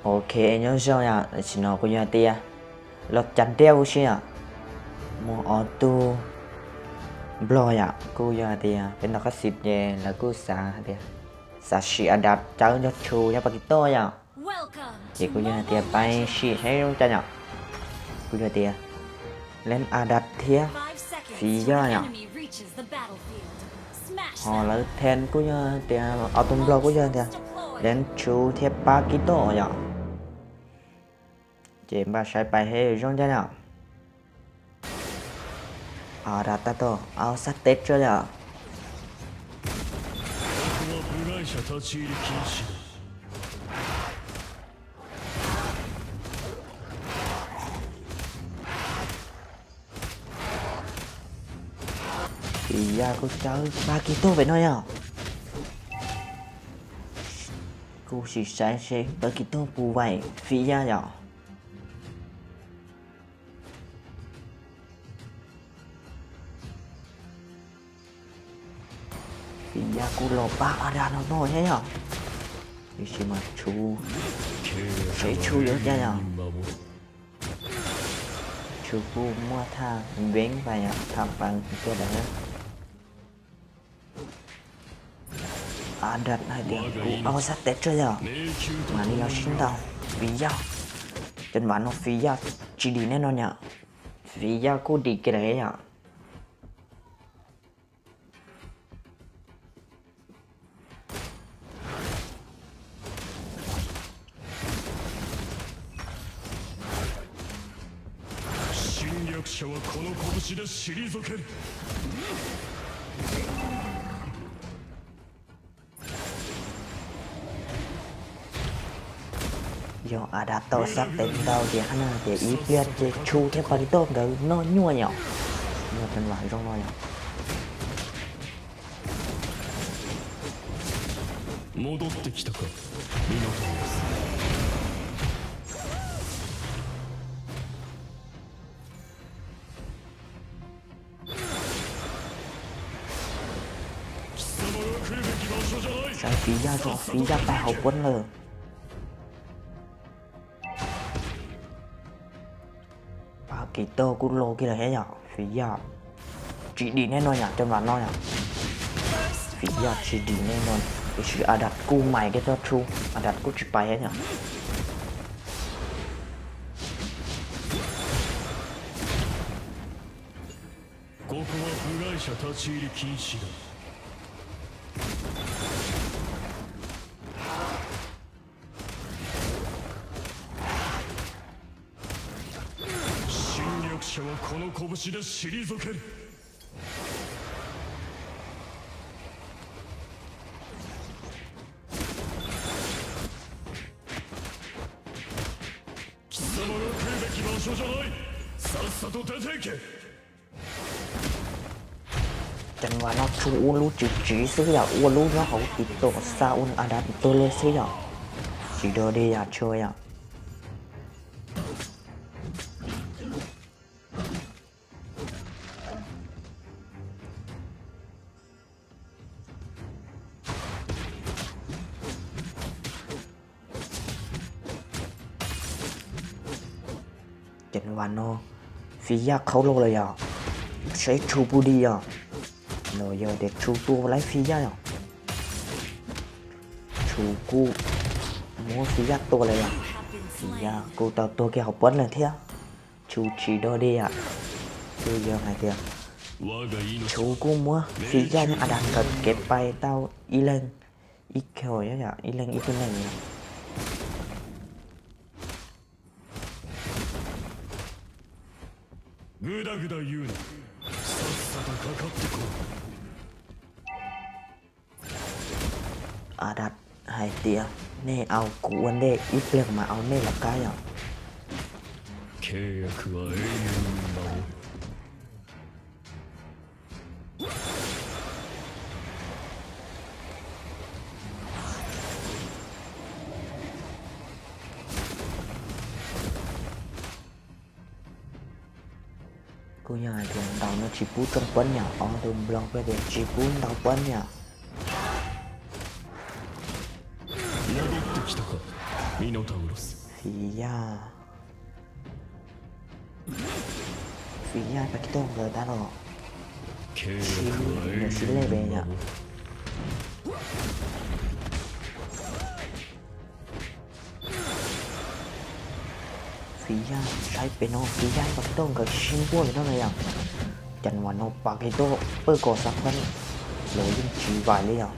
Ok, nyob zoo yom, tam sim no kuv yog tias los cov diab huv si yom, muaj ob tug nplog yom, kuj yog tias peb ntaus qab xis ces lawv kuj xav tias xav sim Adas cawv nrog Tshu thiab Pab Kis Toj yom, ces kuj yog tias pais sim saib zoo cas yom, kuj yog tias leej Adas thiab Fiv Yaj yom, ho lawv then kuj yog tias ob tug nplog kuj yog tias leej Tshu thiab Pab Kis Toj yom. Ces npaj saib pais saib zoo cas yom. Adas tab tom au xab teb tso yom. Fiv Yaj kuj cawv Pab Kis Toj pem no yom. Kuj sim saib seb Pab Kis Toj puas vaim Fiv Yaj yom. Fiv Yaj kuj los pab Adas no no thiab yom. Tiam sis mas Tshu, seb Tshu yuav cas yom. Tshu kuj muaj thaj veeb pas yom, thaj peev kiag lawm. Adas hais tias kuv au xab teb tso yom, mam li los sib ntaus Fiv Yaj. Cov vam no Fiv Yaj tsis dim nej no yom, Fiv Yaj kuj dim kiag lawm yom. Yog Adas tau xab teb ntau tias hab na tias ib pliag ces Tshu thiab Pab Kis Toj nkawd noj nyuaj yom. Yog cov vam zoo no yom. Saib Fiv Yaj tso, Fiv Yaj pais hauv puab lawm. Pab Kis Toj kuj los kiag lawm thiab yom, Fiv Yaj tsis dim nej no yom, cov vam no yom. Fiv Yaj tsis dim nej no, tiam sis Adas kuj mais kiag txog Tshu, Adas kuj tsis pais thiab yom. Cov vam no Tshu ua lub tswv tsiv xwb yom, ua lub nyob hauv tim tuam xa ua Adas tuag lawm xwb yom. Tsis dog dig yom, Tshu yom. Cov vam no Fiv Yaj qhaub los lawm yom, saib Tshu puas dim yom, los yog tias Tshu tua laib Fiv Yaj yom. Tshu kuj muab Fiv Yaj tua lawm yom, Fiv Yaj kuj tau tuag kiag hauv puab lawm thiab. Tshu tsis dog dig yom, kuj yog hais tias Tshu kuj muab Fiv Yaj nyob Adas nkawd kev pais tau ib leeg ib kiv, ib leeg ib tug neeg yom. Adas hais tias nej au kuv ua ntej, ib pliag mas au nej lawv qab yom. Kuj yog hais tias ntaus no tsis pub tsoo puab yom, ob tug nplog kuj tias tsis pub ntaus puab yom. Fis Yaj, Fis Yaj Pab Kib Toj nkawd tab los sib, nws sib lej pem yom. Fis Yaj saib pem no, Fis Yaj Pab Kib Toj nkawd sib npuaj li no na yom. Cas mas no Pab Kib Toj pawg kos xab phab los yeej tsis vais li yom.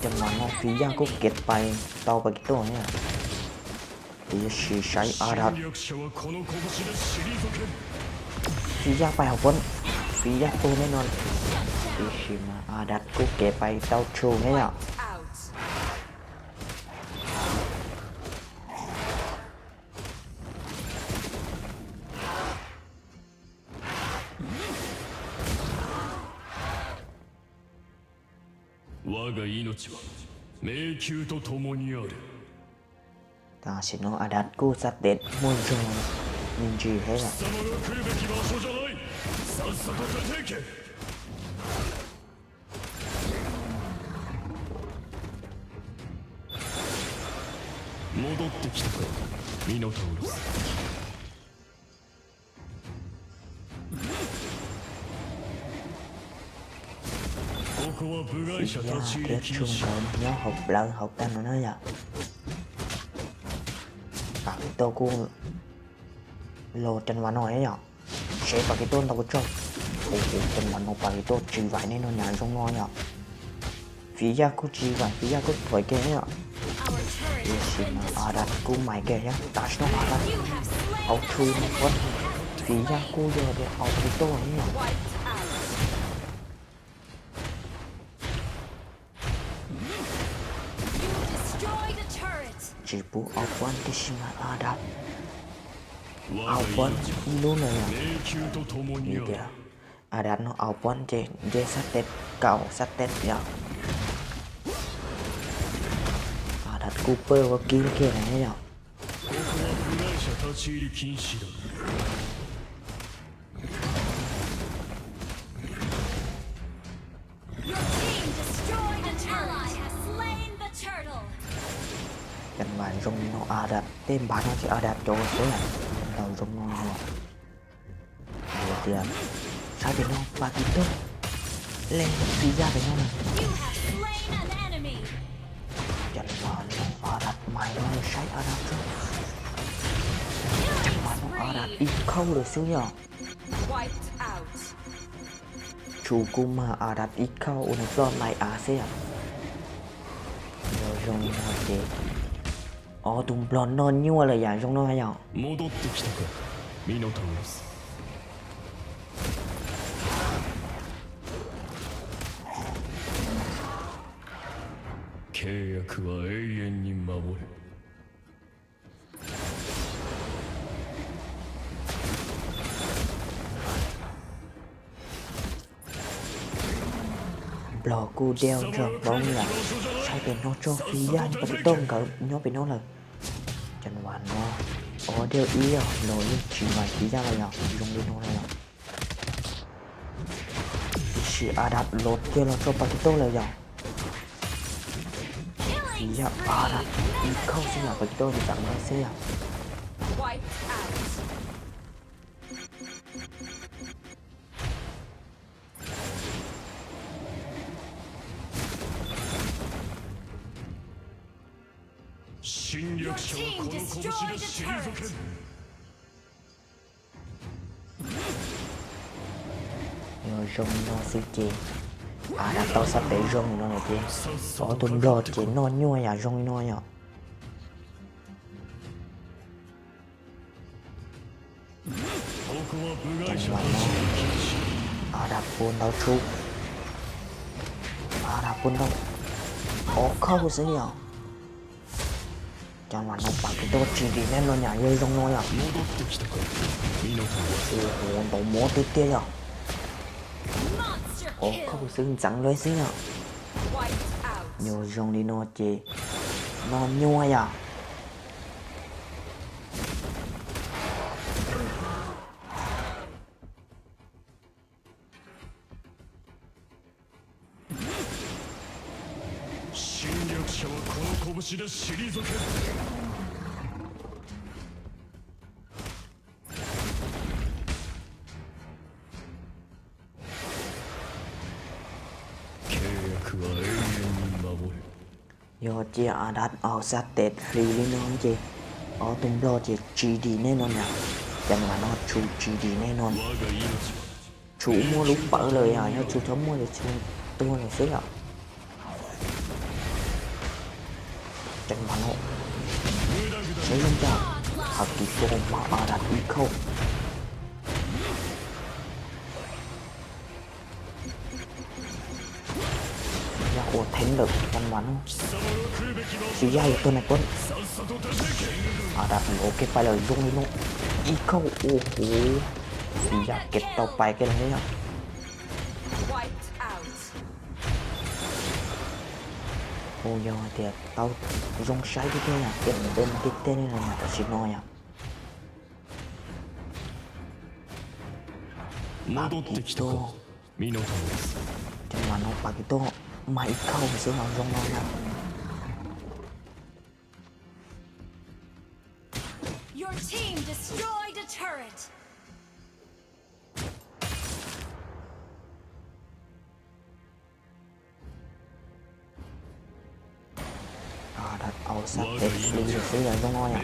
Cas mas no Fis Yaj kuj kev pais tau Pab Kib Toj na. Tiam sis saib Adas, Fis Yaj pais hauv pob, Fis Yaj tuag nej no, tiam sis mas Adas kuj kev pais tau tshum na yom. Tam sim no Adas kuj xab tes muaj zog me ntsis thiab yom. Fis Yaj thiab Tshum nkawd nyob hauv plawv hauv tag no na yom. Pab Kib Toj kuj los cas mas no yom. Seb Pab Kib Toj ntau tsaug. Ua cas mas no Pab Kib Toj tsis vais nej no nyam zoo no yom. Fis Yaj kuj tsis vais, Fis Yaj kuj thuam kiag yom. Tiam sis mas Adas kuj mais kiag thiab, tam sim no Adas hauv tshum no pob, Fis Yaj kuj yog tias hauv Pab Kib Toj yom. Tsis pub aus pob tiam sis mas Adas aus pob ib lub no yom. Vim tias Adas no aus pob ces nce xab tes, kaum xab tes yom. Adas kuj pawg ua kib kiag na yom. Cas mas zoo li no Adas tej npav no ces Adas cov xwb, ntaus zoo no no. Yog tias saib pem no Pab Kib Toj leej Fis Yaj pem no na. Cas mas no Adas mais no saib Adas tso. Cas mas no Adas ib khauj lawm xwb yom. Tshum kuj mag Adas ib khauj ua nws ploj ntais av xwb yom. Yog zoo li no ces ob tug nplog noj nyuaj lawm yam zoo no yom. Nplog kuj dej nrog poob yom. Saib pem no tso Fis Yaj Pab Kib Toj nkawd nyob pem no lawm. Cas mas no ob dej ib los yeej tsis vais Fis Yaj los yom, zoo li no na yom. Tiam sis Adas los kiag los tso Pab Kib Toj lawm yom. Fis Yaj Adas ib khauj xwb yom, Pab Kib Toj tsis txeev lawv xwb yom. Yog zoo li no xwb ces Adas tau xab tes zoo li no lawm ces ob tug nplog ces noj nyuaj yam zoo li no yom. Cas mas no Adas puas ntau tshum, Adas puas ntau ob khauj xwb yom. Cas mas no Pab Kib Toj tsis dim nej los nyam yog zoo no yom. Ua hu ntaus mob tiag tiag yom. Ob khauj xwb ntxeev lawv xwb yom. Yog zoo li no ces noj nyuaj yom. Yog cia Adat aus sab tes hli li no ces ob tug nplog ces tsis dim nej no na. Ces mas no Tshu tsis dim nej no. Tshu muaj lub pawv lawm yom, yog Tshu txhob muaj ces Tshu tuag lawm xwb yom. Ces mas no, saib zoo cas, hais tias tua mas Adat ib khauj. Yaj ua theeb lawm, ces mas no, Fiyaj yuav tuag na. Adat lov kev pais lawm, zoo li no, ib khauj ua huv, Fiyaj kev tau pais kiag lawm yom. Ua yog hais tias tau zoo saib tiag tiag yom, kev mus deb tiag tiag li no yom, tam sim no yom. Pab kis tuaj. Ces mas no Pab kis tuaj mas ib khauj xwb mas zoo no na. Adat aus sab tes hli lawm xwb yog zoo no yom.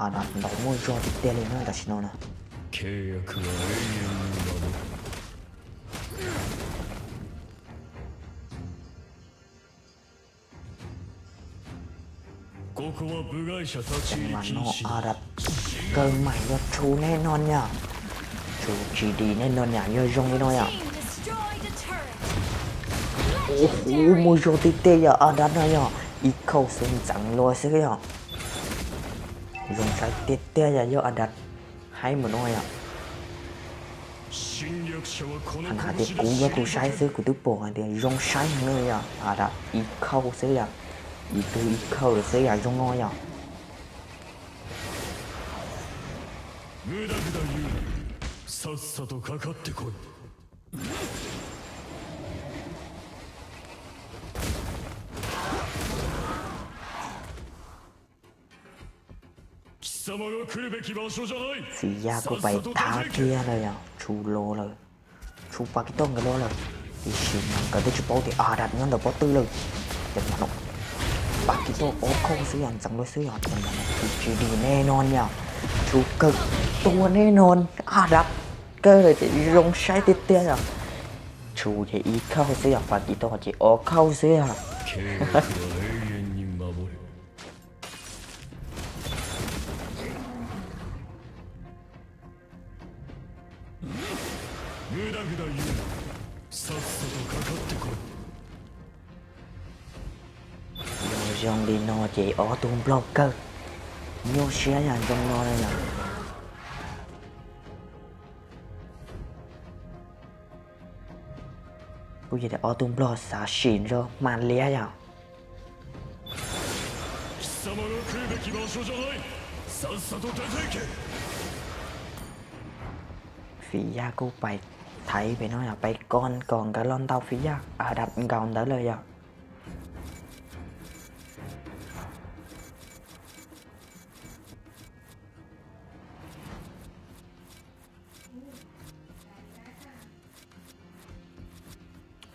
Adat ntaus muaj zog tiag tiag li na tam sim no na. Mas no Adat kawg mas yog Tshu nej no nyom. Tshu tsis dim nej no nyom, yog zoo li no yom. Ua huv, muaj zog tiag tiag yom, Adat no yog ib khauj xwb ntxeev luaj xwb yom. Zoo saib tiag tiag yom, yog Adat haib mus no yom. Hais tias kuv yog tus saib xwb kuv twb pom hais tias zoo saib heev na yom, Adat ib khauj xwb yom, ib tug ib khauj lawm xwb yom, zoo no yom. Fiyaj kuj pais thab kiag lawm yom, Tshu los lawm, Tshu Pab kis tuaj nkawd los lawm, tiam sis mas nkawd twb tsis paub tias Adat nyob ntawm pob tw lawm. Ces mas no Pab kis tuaj ob khauj xwb yom, ntxeev luaj xwb yom, ces mas no Tshu tsis dim nej no nyom, Tshu kawg tuag nej no, Adat kawg lawm ces zoo saib tiag tiag yom. Tshu ces ib khauj xwb yom, Pab kis tuaj ces ob khauj xwb yom. Yog zoo li no ces ob tug nplog kawg nyuaj siab yom, zoo no na yom. Kuj yog tias ob tug nplog xav sim nrog hma liab yom. Fiyaj kuj pais thaiv pem no yom, pais ko kom nkawd los ntaus Fiyaj, Adat nkaus ntawd lawm yom.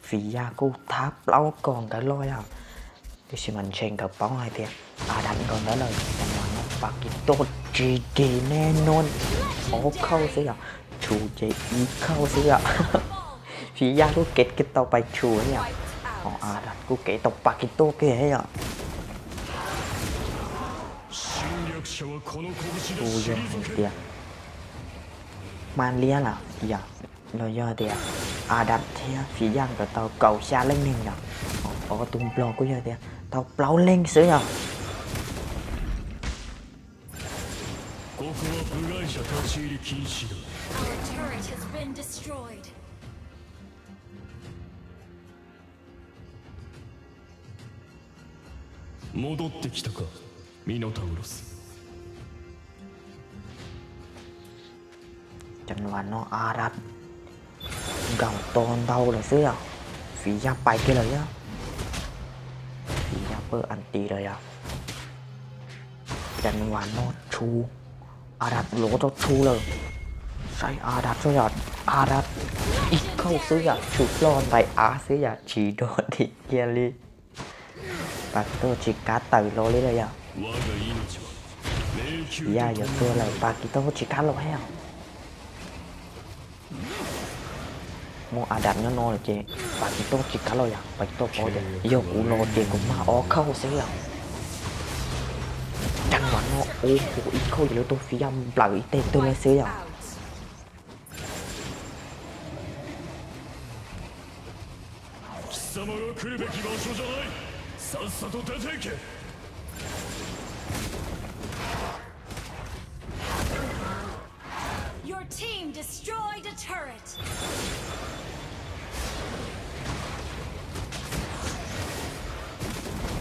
Fiyaj kuj thab plaub kom nkawd los yom, tiam sis mas ntshe nkawd paub hais tias Adat nkaus ntawd lawm, ces mas no Pab kis tuaj tsis dim nej no, ob khauj xwb yom, Tshu ces ib khauj xwb yom. Fiyaj kuj kev tau pais Tshu yom, ho Adat kuj kev tau Pab kis tuaj kiag yom. Kuj yog hais tias hma liab lawm yom, los yog tias Adat thiab Fiyaj nkawd tau kaum xya leej neeg yom, ob tug nplog kuj yog tias tau plaub leeg xwb yom. Ces mas no Adat Nkaum tau ntau lawm xwb yom. Fiv Yaj pais kiag lawm yom. Fiv Yaj pawj anti lawm yom. Cas vas no tshub, Adas los tau tshub lawm. Saib Adas tso yom, Adas ib khauj xwb yom, tshub ploj ntais av xwb yom, tsis dog dig kiag li. Pas Kis Tauj tsis kav tawm los li lawm yom. Fiv Yaj yuav tuag lawm, Pas Kis Tauj tsis kav los thiab. Muaj Adas nyob no lawm ces Pas Kis Tauj tsis kav los yom, Pas Kis Tauj paub tias yog kuv los ces kuv mag ob khauj xwb yom. Cas vas no ua hu ib khauj ces lawv tuag, Fiv Yaj nplawm ib teg tuag lawm xwb yom. Your team destroyed a turret.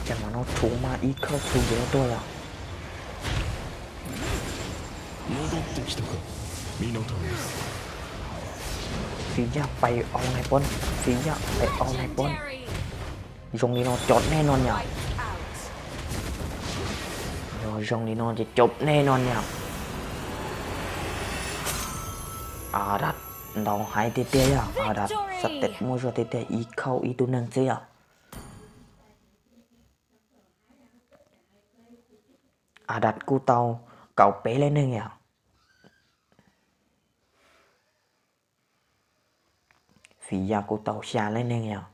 Cas mas no tshub mas ib khauj tshub ces lawv tuag yom. Fiv Yaj pais au nais poj, Fiv Yaj pais au nais poj. Zoo li no cov nej no niam. Yog zoo li no ces cov nej no niam. Adas ntaus heev tiag tiag yom, Adas xab tes muaj zog tiag tiag, ib khauj ib tug neeg xwb yom. Adas kuj tau kaum peb leej neeg yom. Fiv Yaj kuj tau xya leej neeg yom.